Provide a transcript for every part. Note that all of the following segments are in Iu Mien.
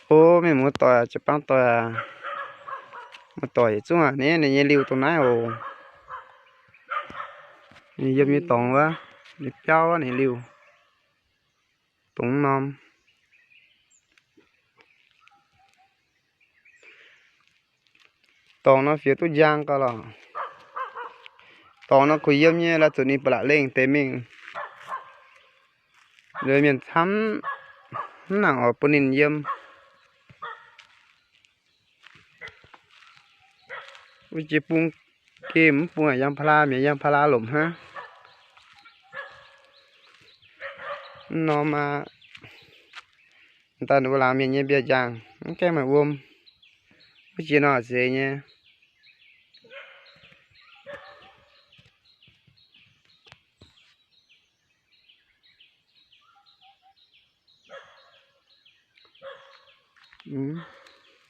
O, mienh muoz-doic, jiu-baang doic aac, muoz-doic yietc zungv aac, ninh, ninh nyei liuh dongh naaiv oc. Ninh yiem nyei dorngx wuov, ninh biauv wuov ninh liuh dongh norm. Dorngx nor fioux duqv njang gauh lorqc. Dorngx nor kuh yiem nyei, laaix zuqc ninh ba'laqc lengh deix mingh. Liuz mienh camv mv nangc oix bun ninh yiem. Wuov jiex bung gemh mv bung yangh พารา, mi'aqv yangh พารา lomc hnangv. Mv norm aqv. Daaih ninh mbuo laangz mienh nyei mbiauz-njaangh mv gaengh maaih wuom. Wuov jiex nor zeix nyei.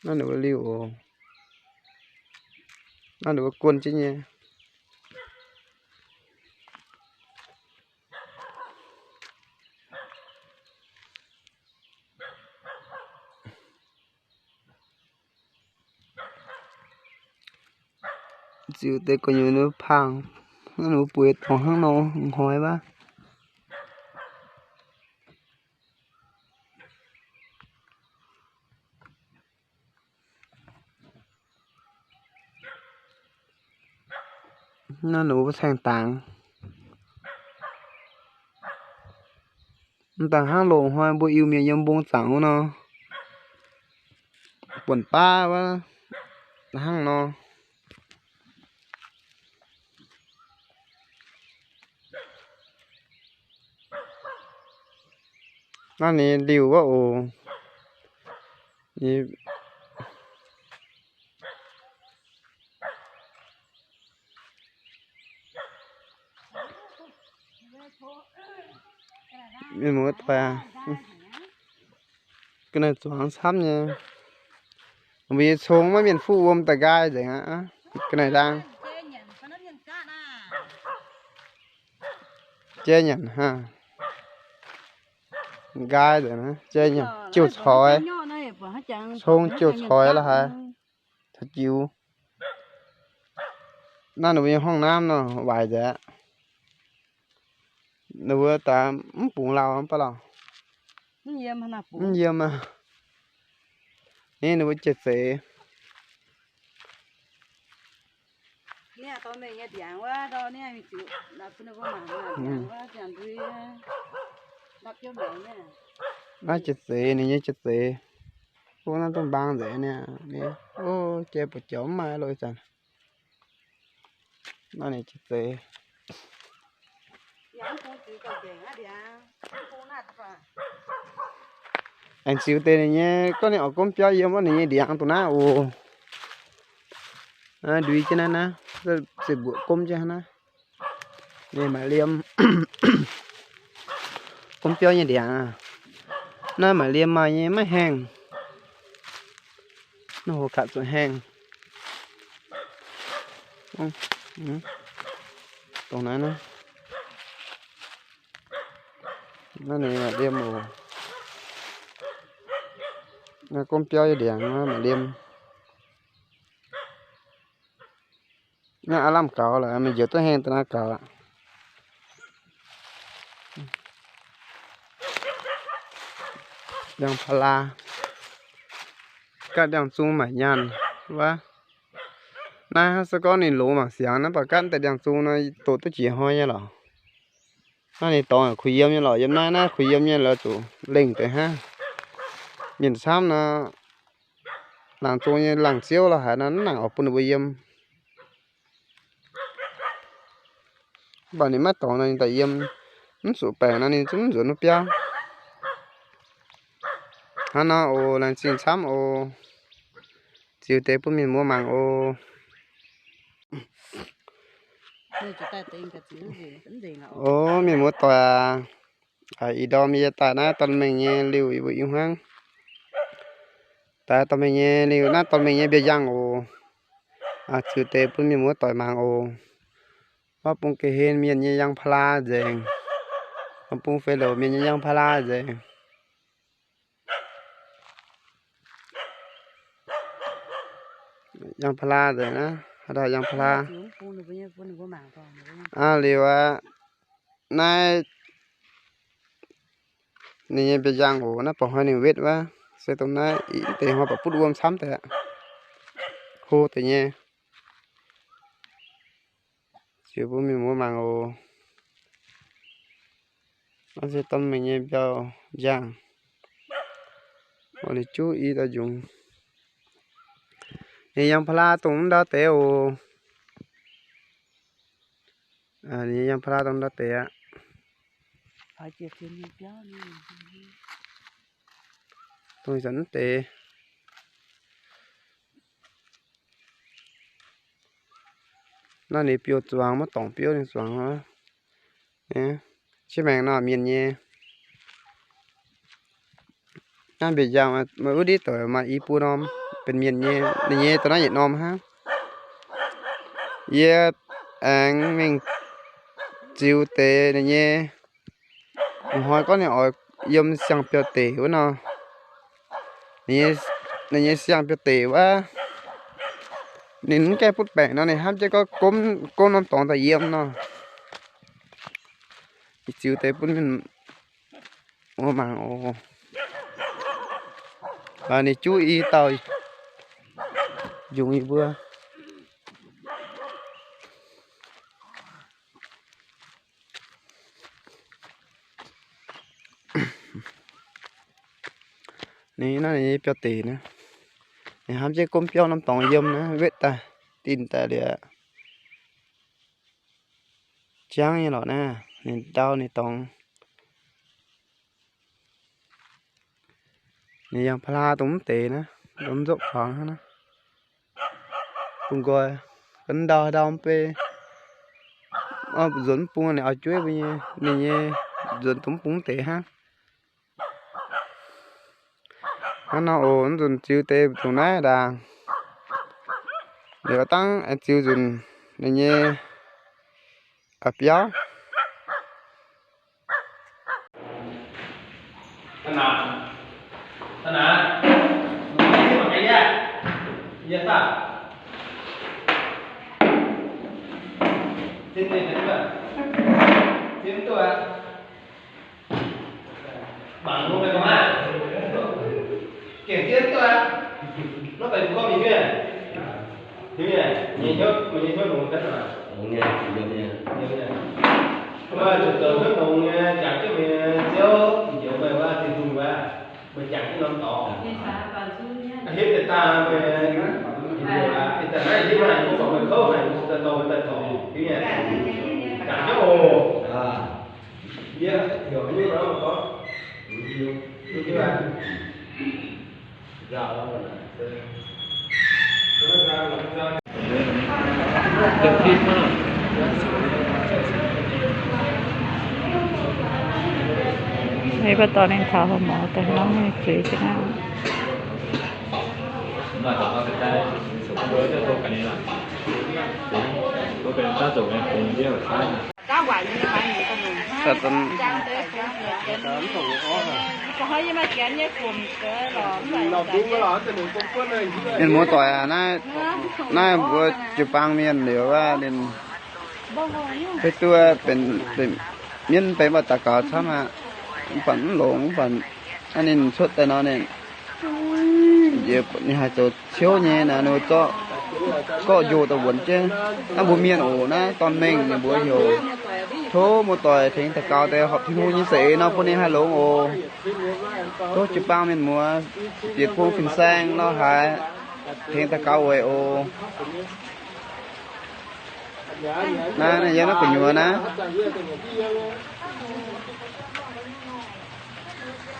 Naaiv ninh mbuo liuh oc. Naaiv ninh mbuo guon jienv nyei. Ziux deix gu'nyuoz ninh mbuo pangx, ninh mbuo bueix dorngx hnangv nor hnoi wuov. Naaiv ninh mbuo caeng dangx. Mv dangx hnangv loz-hnoi mbuo Iu-Mienh yiem mbong zaangc wuov nor, buonc baav wuov hnangv nor. Naaiv ninh liuh wuov oc. Mienh muoz-doic, ga'naaiv zuangx camv nyei. Mbuo nyei cong maiv mienh fuqv wuom daaih nqaai nzengc aqv. Ga'naaiv ndaang jai nyanc hnangv. Nqaai nzengc, jai nyanc jiuv coix. Cong jiuv coix la'haaix, taux jiux. Naaiv ninh mbuo nyei ห้องน้ำ nor waaic nzengc aqv. Ninh mbuo daaih mv bungx lauh mv baac lauh. Mv yiem aqv. Ninh mbuo jiex zeiz. Naaiv jiex zeiz, ninh nyei jiex zeiz. Ov, naaiv duqv mbaang nzengc niaa. Ov, jai buoz-jauv mv maaih loh ih zanc. Naaiv ninh jiex zeiz. Aengx ziux deix ninh nyei, gorngv ninh oix gomv biauv yiem wuov ninh nyei ndiangx dongh naaiv oc. Ndui jienv naaiv naaiv, se mbuoqc gomv jienv hnangv naaiv. Ninh maaih liemh. Gomv biauv nyei ndiangx aac. Naaiv maaih liemh maaih nyei maiv haengh. Naaiv hoc katc zuqc haengh. Dongh naaiv naaiv. Naaiv ninh maaih liemh oc. Naaiv gomv biauv nyei ndiangx naaiv maaih liemh. Naaiv aav lamh gaux lorqc, mienh njoux duqv haengh daaih naaiv gaux aqv. Yangh พารา, gaatv ndiangx-zung maaic nyaanh wuov. Naaiv se gorngv ninh longx mangc siangx naaiv, mv baac gaatv deix ndiangx-zung nor, doqc duqv jiex hnoi nyei lorqc. Naaiv ninh dorngx kuh yiem nyei lorqc, yiem naaiv naaiv kuh yiem nyei lorqc, zuqc lengh deix hnangv. Mienh camv nor, laangz zong nyei laangz ziouv lorqc haaix nor, mv nangc oix bun ninh mbuo yiem. Mv baac ninh maiv dorngx nor, ninh daaih yiem. Mv zuqc baengc nor, ninh zungv mv nzuonx wuov biauv. Hnangv nor oc, laengz zingh camv oc. Ziux deix bun mienh muoz mangc oc. Oc, mienh muoz doic aac, ih ndorm yie daaih naaiv dorn mengh nyei liuh yie mbuo i hmuangv. Daaih dorn mengh nyei liuh, naaiv dorn mengh nyei mbiauz-njaangh oc. Ziux deix bun mienh muoz doic mangc oc. Maiv bung ga'hlen mienh nyei ยางพารา nzengc. Maiv bung fei louc mienh nyei ยางพารา nzengc. Yangh pa'laa nzengc naaiv, haaix dauh yangh pa'laa. Aa, liuz aqv, naaiv ninh nyei mbiauz nzangc oc. Naaiv ba'hnoi ninh wetv wuov, se dongh naaiv i deix hnoi baac butv wuom camv deix aqv. Hlo deix nyei. Ziux bun mienh muoz mangc oc. Naaiv se domh mengh nyei mbiauz nzangc. Oc, ninh juv i dauh njungc. Ninh yangh pa'laa dongh mv ndau deix oc. Ninh yangh pa'laa dongh ndau deix aqv. Dongh ih zanc mv deix. Naaiv ninh biouv zuangx, maiv dorngc biouv ninh zuangx. Ziex maengc nor mienh nyei. Naaiv mbiauz nzangc maaih wuov ndiev doic maaih i buo norm benx mienh nyei, ninh nyei dongh naaiv yietc norm hnangv. Yie aengx mingh ziux deix ninh nyei. Ih hnoi gorngv ninh oix yiem siang-biauv deic wuov nor, ninh nyei siang-biauv deic wuov, ninh mv gaengh butv baengc nor, ninh hnamv jienv gorngv gomv norm dorngx daaih yiem nor. Ih ziux deix bun mienh muoz mangc oc. Ninh juv i dauh njungc i mbuo. Ninh naaiv ninh nyei biauv deic naaiv. Ninh hnamv jienv gomv biauv norm dorngx yiem naaiv, wetv daaih, dinh daaih liuz, jangv nyei lorqc naaiv, ninh ndau ninh dorngx. Ninh yangh pa'laa dongh mv deix naaiv, dongh mv nzopv faaux hnangv naaiv. Bungx nqoi, ndau ndau mv bei, nzuonx mv bung ninh oix jueiv mbuo nyei, ninh nyei nzuonx dongh mv bung mv deix hnangv. Hnangv nor oc, mv nzunc ziux deix dongh naaiv ndaangc. Liuz dangv aengx ziux nzunc ninh nyei biauv. Mangc nu meih gorngv aqv. Gengh zien duqv aqv. Nor daaih mbuo gorngv mingh nyuoz. Hiuv nyei, meih nyei hnyouv, meih nyei hnyouv longx fai mv longx? Longx nyei, longx nyei. Mv baac zuqc zoux hnyouv longx nyei, jangx jienv meih nyei Ziouv, njoux meih wuov Tin-Hungh wuov, meih jangx jienv norm dorngx. Hiuv deix daaih meih, ih zanc naaiv hiuv haic, mbuo buatc meih kouv haic, mbuo daaih dorh meih daaih zorc, hiuv nyei. Jangx jienv oc. Yie heuc duqv nor gorngv, Ih baac dorh ninh taux หาหมอ daaih hnangv, ninh zuiz jienv aqv. Mienh muoz-doic aac, naaiv, naaiv mbuo jiu-baang mienh liuz wuov, ninh beiv duqv benx, benx mienv, benx mv baac daux gaux camv aqv. Mv baac mv longx, mv baac naaiv ninh cuotv daaih nor, ninh, ninh haih zoux ciouv nyei naaic, ninh zorqv gorqv-njoh daaih wuonx jienv. Naaiv mbuo mienh oc, naaiv dorn mengh ninh mbuo heuc. Tov muoz-doic tengx daux gaux deix horpc Tin-Hungh nyei za'eix nor bun ninh haih longx oc. Tov jiu-baang mienh muoz, bieqc bung fin-saeng nor haaix, tengx daux gaux weic oc. Naaiv, naaiv yiem naaiv gu'nyuoz naaiv.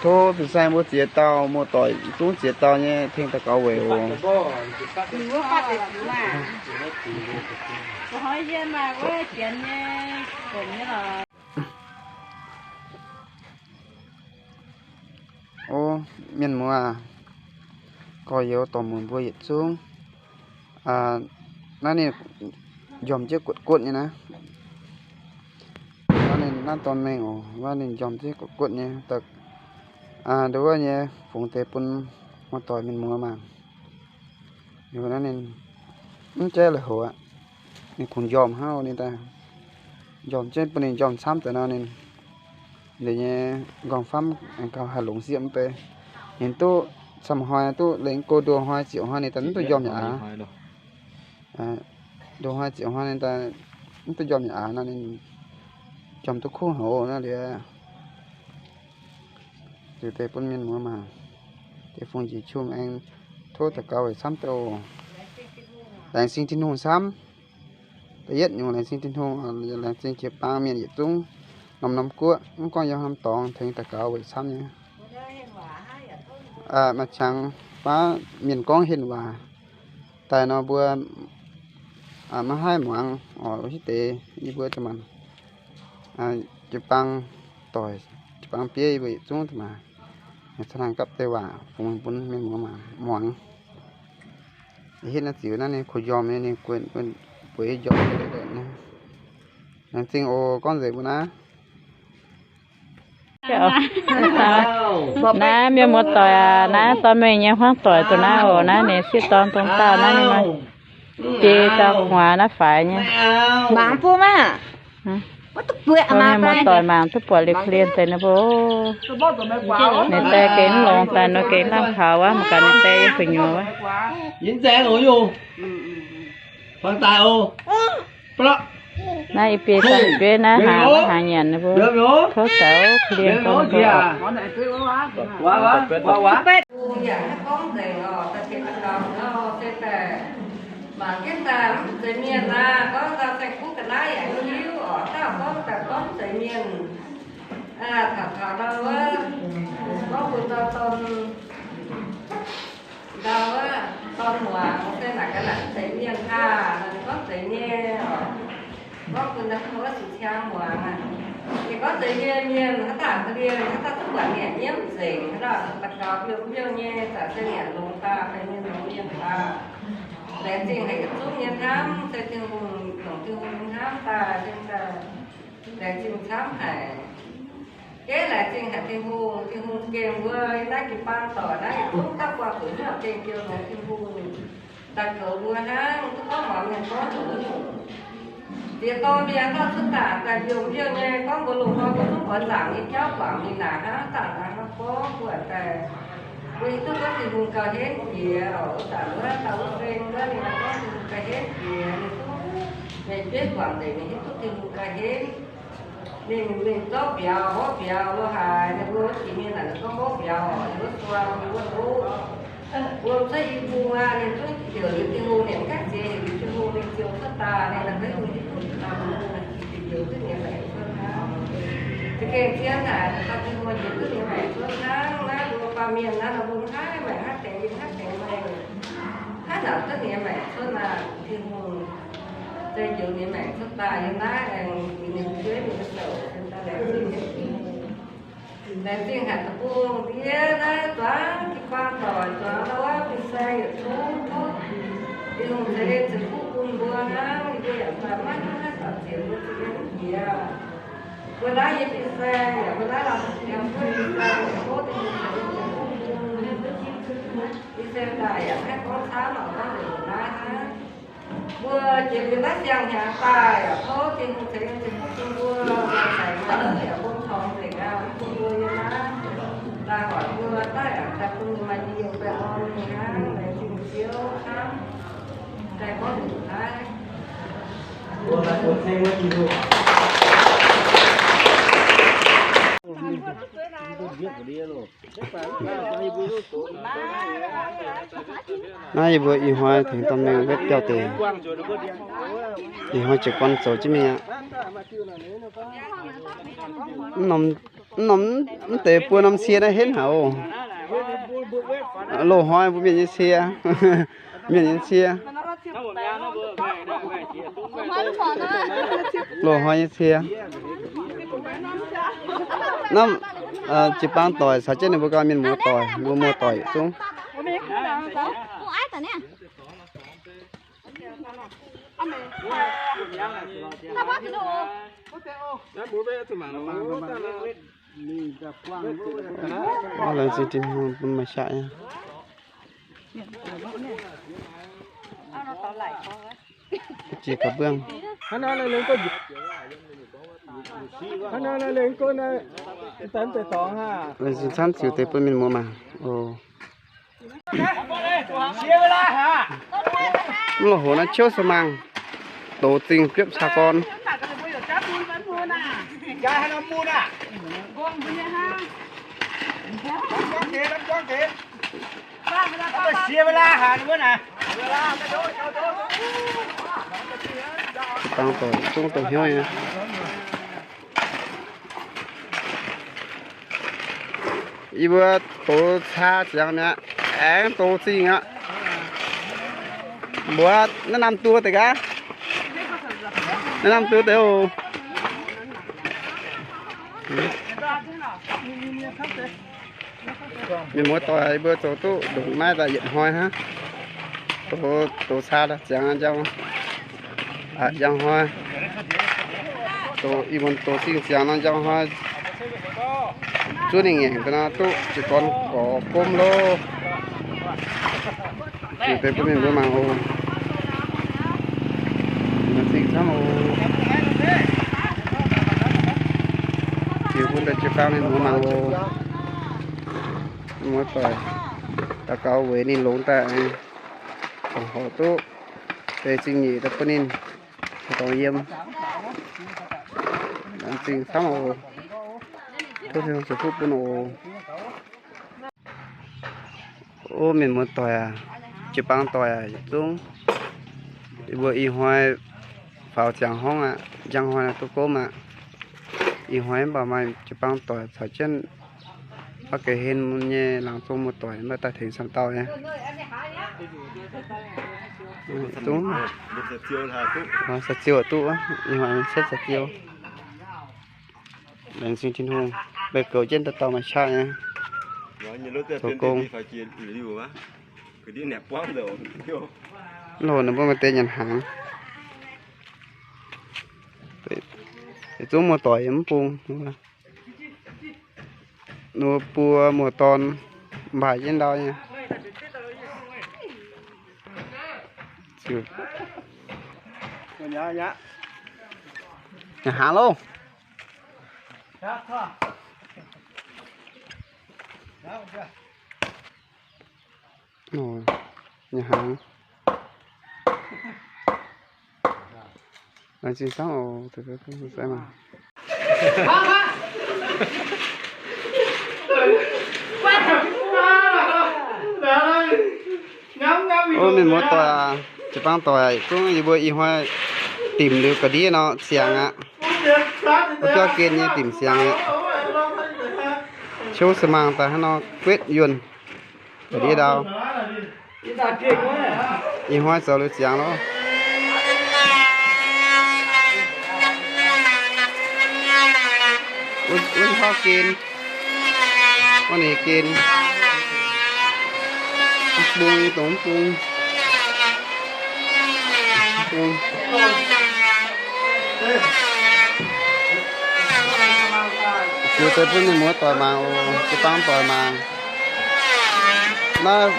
Tov fin-saeng mbuo ziex dauh, muoz-doic zungv ziex dauh nyei tengx daux gaux weic oc. O mienh muoz, gorx-youz dorc-mueic mbuo yietc zungv, naaiv ninh njormh jienv guotv guotv nyei naaiv. Naaiv ninh naaiv dorn mengh oc, naaiv ninh njormh jienv guotv guotv nyei. Nduov wuov nyei fungx deix bun muoz-doic mienh muoz mangc. Liuz naaiv ninh mv jaiv la'hoc aqv. Ninh kungx njormh hnangv ninh daaih, njormh jienv bun ninh njormh camv daaih nor, ninh liuz nyei nqorngv-famv aengx gauh haih longx sieqv mv bei. Ninh duqv camv hnoi duqv lengx go nduoh hnoi ziepc hnoi ninh daaih mv duqv njormh yaac aav. Nduoh hnoi ziepc hnoi ninh daaih mv duqv njormh yaac aav nor, ninh njormh duqv kuv haic oc. Naaiv liuz zuqc deix bun mienh muoz mangc. Deix fungx njiec qum aengx tov daux gaux weic camv deix oc. Laengz zingh Tin-Hungh camv. Da'yietv nyungc laengz zingh Tin-Hungh, laengz zingh jiu-baang mienh yietc zungv, norm-norm guoqv, mv gorngv yiem haaix norm dorngx, tengx daux gaux weic camv nyei. Maaih qangx baav mienh gorngv henh waac daaih nor, mbuo maiv haih muangx oc. Hiuv deix yie mbuo zuqc maanc jiu-baang doic, jiu-baang bieiv yie mbuo yietc zungv zuqc maanc caux hnaangx gapv deix waac fungx bun mienh muoz mangc muangx. Hitv naaiv ziux naaiv ninh kungx njormh nyei, ninh bueix njormh. Laengz zingh oc. Gorngv nzengc mbuo naaiv. Naaiv mienh muoz doic aac, naaiv dorh mengh nyei hmuangv doic dongh naaiv oc. Naaiv ninh sieqv dorn dongh dauh naaiv ninh nor, biei dauh hmuangx naaiv faix nyei. Mangc bun maah. Mienh muoz doic mangc duqv buatc liuz korv-lienh deix ninh mbuo. Ninh die gengh mv longx daaih nor, gengh lamh kaux wuov, mangc gaax ninh die yiem gu'nyuoz wuov. Naaiv yie biei dangh jueiv naaiv hnaangx, hnaangx nyanc ninh mbuo tov zoux korv-lienh gorngv ninh mbuo oc. Mangc jienv daaih mv zeiz mienh aqv, gorngv daaih saeng-kuv ga'naaiv yaac hiuv oc. Dauh gorngv daaih gorngv zeiz mienh. Taux taux ndau wuov, gorngv bun ndau dorn, ndau wuov dorn muangx se naaic ga'naaiv zeiz mienh aac, gorngv zeiz nyei oc. Gorngv bun ndau wuov sic ciang muangx aac, ninh gorngv zeiz nyei mienh haaix dauh korv-lienh, haaix dauh duqv buatc ninh yaac nyiemv nzengc, haaix dauh daux gaux biouv biouv nyei, zaqc se yaac longx daaih, fai mienh longx mienh daaih. Laengz zingh haic yietc zungv nyei hnamv, se Tin-Hungh, longc Tin-Hungh nyei hnamv daaih, se daaih laengz zingh camv haic. Gengh laengz zingh haic Tin-Hungh, Tin-Hungh gengh mbuo naaiv jiu-baang doic naaiv yietc zungv dauh buangh zuqc hnyouv gengh jiu longx Tin-Hungh daaih goux mbuo hnangv, duqv gorngv muangx mienh gorngv zoux nyungc. Ziex dorn mienh haaix dauh cuotv daaih daaih mbiouh mbiouh nyei, gorngv mbuo loz-hnoi mbuo zungv buatc nzaangc nyei jauv guangc mingh naaic hnangv, daaih naaiv hnangv gorngv buatc daaih. Mbuo hiuv duqv gorngv Tin-Hungh gauh henv jiex oc. Wuov zanc wuov dauh wuov seng wuov ninh gorngv Tin-Hungh gauh henv jiex, ninh zungv mienh bieiv guangc nzengc, ninh hiuv duqv Tin-Hungh gauh henv. Ninh, ninh zorqv mbiauz, mborqv mbiauz lo haaix, ninh mbuo wuov jiex mienh naaic ninh gorngv mborqv mbiauz oc, ninh wuov suang, ninh wuov ndoqv. Wuom cuotv i bung aqv, ninh zungv heuc liuz Tin-Hungh, ninh mv gaengh ziex heuc liuz Tin-Hungh, ninh ziouc cuotv daaih, ninh la'kuqv Tin-Hungh hiuv duqv Tin-Hungh jiex liuz duqv ninh maengc cuotv hnangv. Za'gengh zien haic, daux gaux Tin-Hungh jiex duqv ninh maengc cuotv hnangv. Naaiv mbuo baamh mienh naaiv nor, mbuo mv haih maengc haaix deix, mbuo mv haih deix maengc, haaix nyanc duqv ninh maengc cuotv naaic, Tin-Hungh se njoux ninh maengc cuotv daaih yiem naaiv aengx ninh jueiv ninh mbuo douc, daaih laengz zingh haic Tin-Hungh. Laengz zingh haic deic-bung ndiev naaiv zuangx jiu-baang doic, zuangx wuov fin-saeng yietc zungv tov Tin-Hungh ceix en ceix fuqv bun mbuo hnangv. Yie mbuo yaac fai maiv duqv naaiv dauh ziex mbuo zingh nyei mv jiex. Mbuo naaiv nyei fin-saeng yaac mbuo naaiv lamh hnyangx mbuo fin-saeng yaac tov Tin-Hungh ceix en ceix fuqv bun. Fin-saeng daaih yaac maiv gorngv camv, mangc gorngv nzengc naaiv hnangv. Mbuo jiex liuz naaiv siang-hnyangx daaih yaac tov Tin-Hungh ceix en ceix fuqv bun mbuo, mbuo ceix en yaac bun torngx nzengc aqv, bun mbuo yiem naaiv daaih hoic mbuo daaih yaac daaih bun maaih njien-youh baengh orn mingh hnangv. Laengz zingh Ziouv hnangv. Daaih gorngv nzengc naaiv. Naaiv yie mbuo ih hnoi tengx dorn mengh wetv biauv deix. Ih hnoi jiez gorn zoux jienv mingh aqv. Mv norm, mv norm, mv deix buo norm cie naaiv henv haic oc. Loz-hnoi mbuo mienh nyei cie. Mienh nyei cie. Loz-hnoi nyei cie. Naaiv jiu-baang doic caux jienv ninh mbuo ganh mienh muoz doic, mbuo muoz doic yietc zungv. Laengz zingh Tin-Hungh bun maaih qaqv nyei. Jiex ga'buangv. Laengz zingh camv ziux deix bun mienh muoz mangc oc. Mv loz-hoz naaiv ciouv se mangc, dox zingh biopv caa gorn. Dangh doic zungv doic hnyouv nyei. Yie mbuo dox caa ziangx mi'aqv, aengx dox zingh aqv. Mbuox naaiv norm duqv deix gaax. Naaiv norm duqv deix oc. Mienh muoz doic, yie mbuo zoux duqv ndongc naaiv daaih yietc hnoi hnangv. Dox, dox caa ziangx njang, njang hnoi. Dox, ih muonz dox zingh ziangx nor njang hnoi. Zuov ninh ngaengc daaih nor duqv jiez gorn gorx gomv loh. Ziux deix bun mienh muoz mangc oc. Laengz zingh camv oc. Ziux bun deix jiu-baang mienh muoz mangc oc. Muoz doic, daux gaux weic ninh longx daaih, horpc duqv deix zingh nyeic daaih bun ninh dorh yiem. Laengz zingh camv oc. Tov Tin-Hungh ceix fuqv bun oc. Ov, mienh muoz doic aac, jiu-baang doic aac, yietc zungv yie mbuo ih hnoi faaux ziangx horngv aqv. Njang hnoi duqv gomv aqv. Ih hnoi mv baac maaih jiu-baang doic caux jienv maiv ga'hlen nyei laangz zong muoz doic maiv daaih tengx camv dauh nyei. Zungv sa-ziou duqv, ih hnoi setv sa-ziou. Laengz zingh Tin-Hungh, meih goux jienv dauh dauh maaih qaqv nyei. Zoux gong. Mv loz ninh mbuo maaih deix nyanc hnaangx. Yietc zungv muoz-doic yiem mv bung. Ninh mbuo buo muoz-dorn mbaaic jienv ndau nyei. Nyanc hnaangx loh. Nyanc hnaangx. Laengz zingh camv oc. Ov, mienh muoz doic aac, jiu-baang doic aac, zungv yie mbuo ih hnoi dimc liuz ga'ndiev nor siangx aqv. Wuov biauv gen nyei dimc siangx aqv. Ciouv se mangc daaih hnangv nor guetv yuonh ga'ndiev ndau. Ih hnoi zoux liuz ziangx loh. Wuov, wuov tauv gen, wuov ninh gen, mv bung, dongh mv bung, mv bung. Ziux deix bun mienh muoz doic mangc oc, jiu-baang doic mangc. Naaiv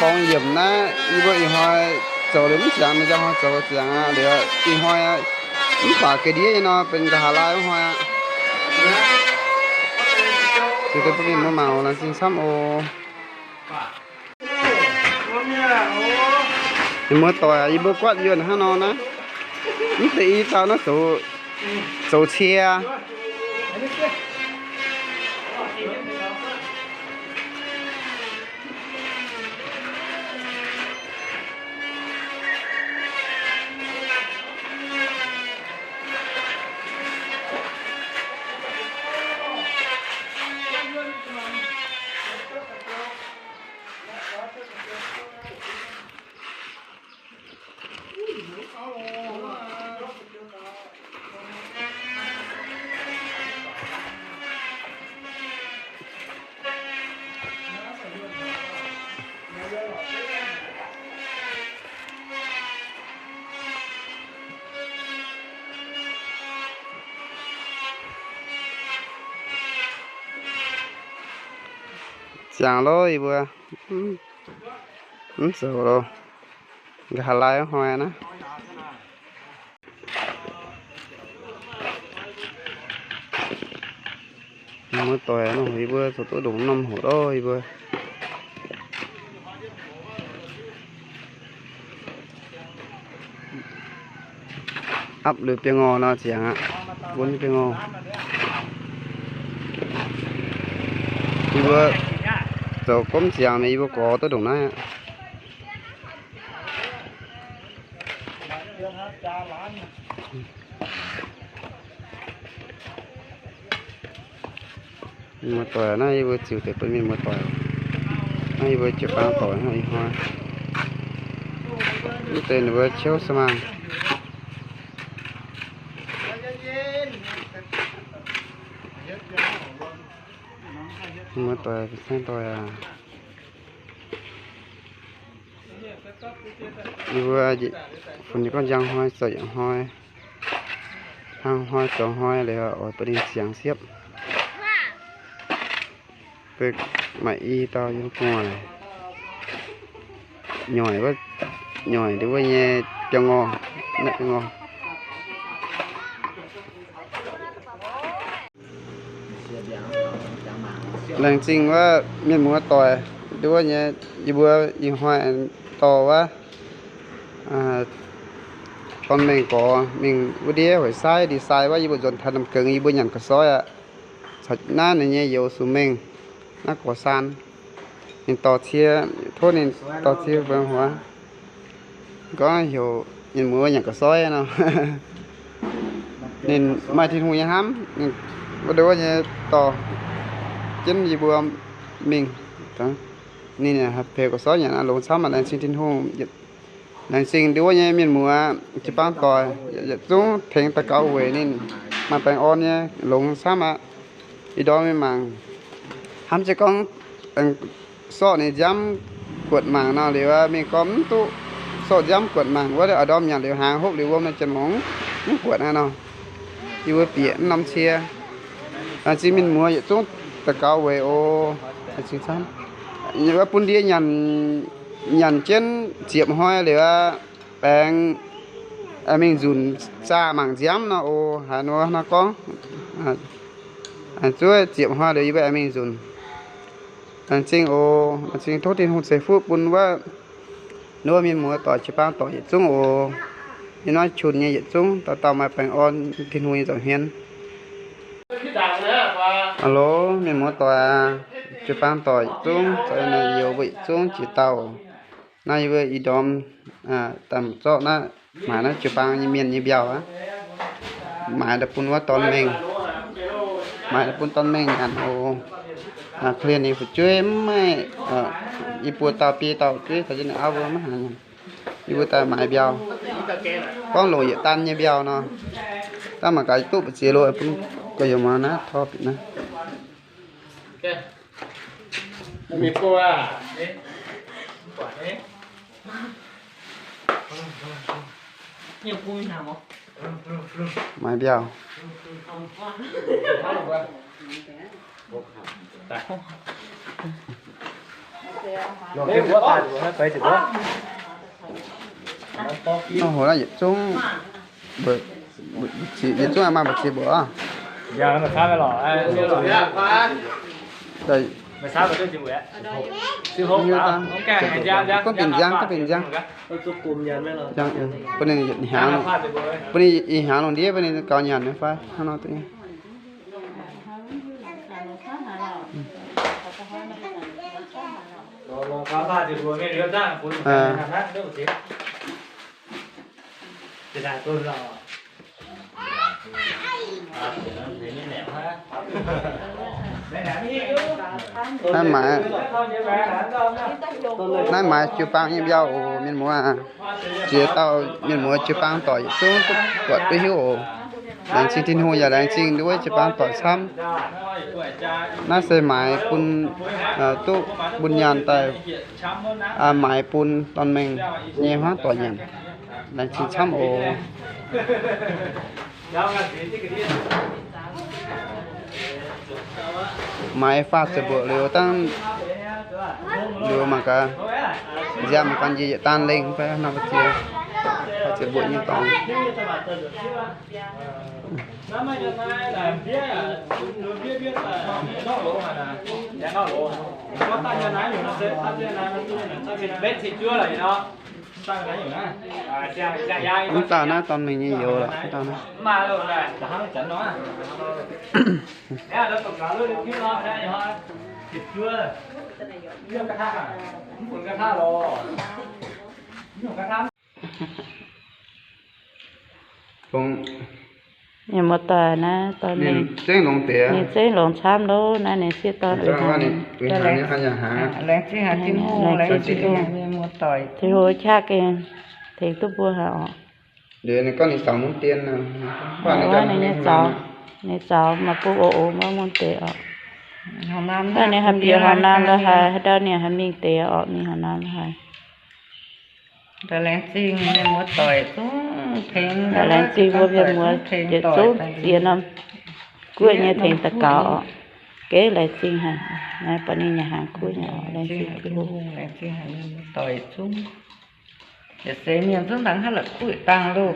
borngz yiemc naaiv, yie mbuo ih hnoi zoux liuz mv ziangx, njang hnoi zoux ziangx aqv. Liuz ih hnoi mv baac ga'ndiev nyei nor, benx nqa'haav laai wuov hnoi aqv. Ziux deix bun mienh muoz mangc oc, laengz zingh camv oc. Mienh muoz doic, yie mbuo guatv yuonh hnangv nor naaiv, mv deix i dauh naaiv zoux, zoux cie. Ziangx loh, yie mbuo mv zoux loh. Nqa'haav laai hnoi naaiv. Muoz-doic nor, yie mbuo zoux duqv ndongc norm hoc loh, yie mbuo apv liuz biangh ngorh nor ziangx aqv, bun biangh ngorh. Yie mbuo zoux gomv ziangx nor, yie mbuo gorx duqv ndongc naaiv aqv. Mienh muoz-doic, naaiv yie mbuo ziux deix bun mienh muoz-doic. Naaiv yie mbuo jiu-baang doic hnoi ih hnoi. Mv deix ninh mbuo ciouv se maah. Mienh muoz-doic, saeng-doic aac. Yie mbuo funx nyei gorngv njang hnoi, zoux yaac hnoi, hnangv hnoi zoux hnoi liuz oix bun ninh ziangx siepv. Maaih i dauh yiem gu'nguaaic nyoic wuov, nyoic ndiev wuov nyei biangh ngorh, naaiv biangh ngorh. Laengz zingh wuov mienh muoz-doic, ndiev wuov nyei, yie mbuo ih hnoi dorh wuov dorn mengh gorx mingh wuov ndiev hoic saaiv, ndie-sai wuov, yie mbuo nzuonx taux Namh Gengx, yie mbuo nyanc ga'soiv aqv. Caux naaiv ninh nyei youz Sux Mengh, naaiv Gorx Saan. Ninh dorh cie, tov ninh dorh cie mbuo huaav. Gorngv heuc mienh muoz nyanc ga'soiv nor, ninh maaih Tin-Hungh nyei hnamv, wuov ndiev wuov nyei dorh jienv yie mbuo mingh. Ninh haih peux ga'soiv nyanc aqv, longx camv aqv. Laengz zingh Tin-Hungh. Laengz zingh ndiev wuov nyei mienh muoz jiu-baang doic yietc zungv tengx daux gaux weic ninh maaih baengh orn nyei, longx camv aqv. Ih ndorm mingh mangc, hnamv jienv gorngv sorqv ninh nziaamv guotc mangc nor, liuz mingh gorngv mv duqv sorqv nziaamv guotc mangc wuov, ih ndorm nyanc liuz hnaangx hopv liuz wuom nor, janx-mongc mv guotc aqv nor. Yie mbuo bieqc mv norm cie. Laengz zingh mienh muoz yietc zungv daux gaux weic oc. Laengz zingh camv. Bun ndie nyanc, nyanc jienv ziepc hnoi liuz aqv, aengx mingh nzunc zaah mangc nziaamv nor oc. Haaix nor nor gorngv, zuov ziepc hnoi liuz yie mbuo aengx mingh nzunc. Laengz zingh oc. Laengz zingh, tov Tin-Hungh ceix fuqv bun wuov, wuov mienh muoz doic jiu-baang doic yietc zungv oc. Yiem naaiv qun nyei yietc zungv dauh dauh maaih baengh orn, Tin-Hungh nyei nza'hmien. Alo, mienh muoz doic, jiu-baang doic yietc zungv, zoux naaiv youz mbuo yietc zungv jiex dauh. Naaiv yie mbuo ih ndorm daaih zorqv naaiv, maaiz naaiv jiu-baang nyei mienh nyei mbiauh aqv. Maaiz daaih bun wuov dorn mengh, maaiz daaih bun dorn mengh nyanc oc. Korv-lienh ninh fu'jueiv mv maaih, i buo dauh biei dauh fu'jueiv caux jienv ninh auv mbuo maiv haaix nyanc. Yie mbuo daaih maaiz mbiauh, gorngv longc yietc dan nyei mbiauh nor, dangh mangc gaax duqv mbu'ziex lo bun gorx-youz muangx naaiv tor bieqc naaiv. Maaiz mbiauh. Nor hoz naaiv yietc zungv, yietc zungv maaih mbu'ziex mbuoqc oc. Gorngv bienh nziang, gorngv bienh nziang. Bun ninh yietc hnyangx, bun ninh ih hnyangx lungh ndiev bun ninh gaux nyanc nyei fai hnangv nor duqv. Naaiv maaiz, naaiv maaiz jiu-baang nyei mbiauh oc, mienh muoz. Ziex dauh mienh muoz jiu-baang doic yietc zungv duqv buatc duqv hiuv oc. Laengz zingh Tin-Hungh yaac laengz zingh wuov jiu-baang doic camv. Naaiv se maaiz bun, duqv bun nyaanh daaih, maaiz bun dorn mengh nyei hmuangv doic nyanc. Laengz zingh camv oc. Maaiz faah ziepc mbuoqc liuz dangh, liuz mangc gaax. Nziaamv guanh njiec yietc daan lengh fai nor, mbu'ziex, mbu'ziex mbuoqc nyei dorngx. Mv dauh naaiv dorn mingh nyei youz lorqc, mv dauh naaiv. Ninh muoz-doic naaiv dorn mingh, ninh zengv longx camv lov. Naaiv ninh sieqv dorn uix hnaangx. Laengz zingh Tin-Hungh, Tin-Hungh qaqv gengh tengx duqv mbuo haic oc. Ninh zaux, ninh zaux maaih bung ox ox maiv mun deix oc. Ninh haih bieqc horqc naamh lo haaix, haaix ndau ninh haih mingh deix oc, mingh horqc naamh lo haaix. Laengz zingh mbuo mienh muoz yietc zungv ziex norm guoqv nyei tengx daux gaux oc. Geh laengz zingh haic, naaiv buatc ninh nyanc hnaangx kuv nyei oc. Laengz zingh Tin-Hungh, laengz zingh haic mienh muoz doic zungv. Yietc seix mienh zungv dangh hnangv la'kuqv dangh loh.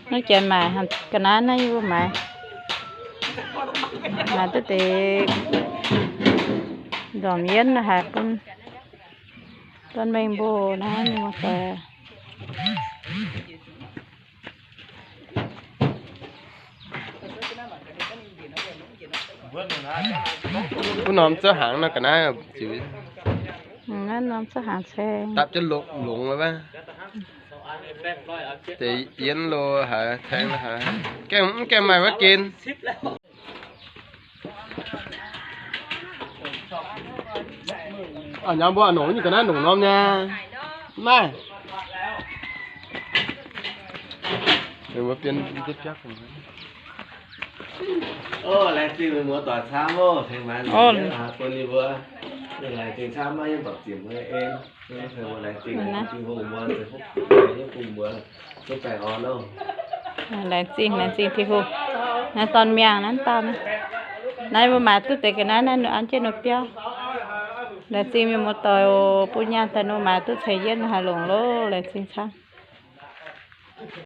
Naaiv janx maaic ga'naaiv naaiv yie mbuo maaiz, maaiz duqv deix ndorm yienv haic bun dorn mengh mbuo naaiv mienh muoz doic. Wuov norm zouv hnaangx nor ga'naaiv ziux. Naaiv norm zouv hnaangx caeng. Dapv jienv longx longx wuov. Deix yienv lo haaix, caeng lo haaix. Gaengh mv gaengh maaih wuov gen. A'nyaam mbuo a'nongc nyei ga'naaiv nongc norm nyei. Mv maaih. Mbuo bienv bienv biauv. Laengz zingh mienh muoz doic camv oc, tengx maaiz bun ninh mbuo. Laengz zingh camv, maiv yiem mbapc ziepc mbuo en. Laengz zingh, laengz zingh Tin-Hungh, laengz zingh Tin-Hungh. Naaiv dorn miangh naaiv dauh naaiv. Naaiv mbuo maaiz duqv deix ga'naaiv naaiv ninh an jienv ninh biauv. Laengz zingh mienh muoz doic oc, bun nyaanh daaih ninh maaiz duqv ceix yienv haaix longc loh, laengz zingh camv.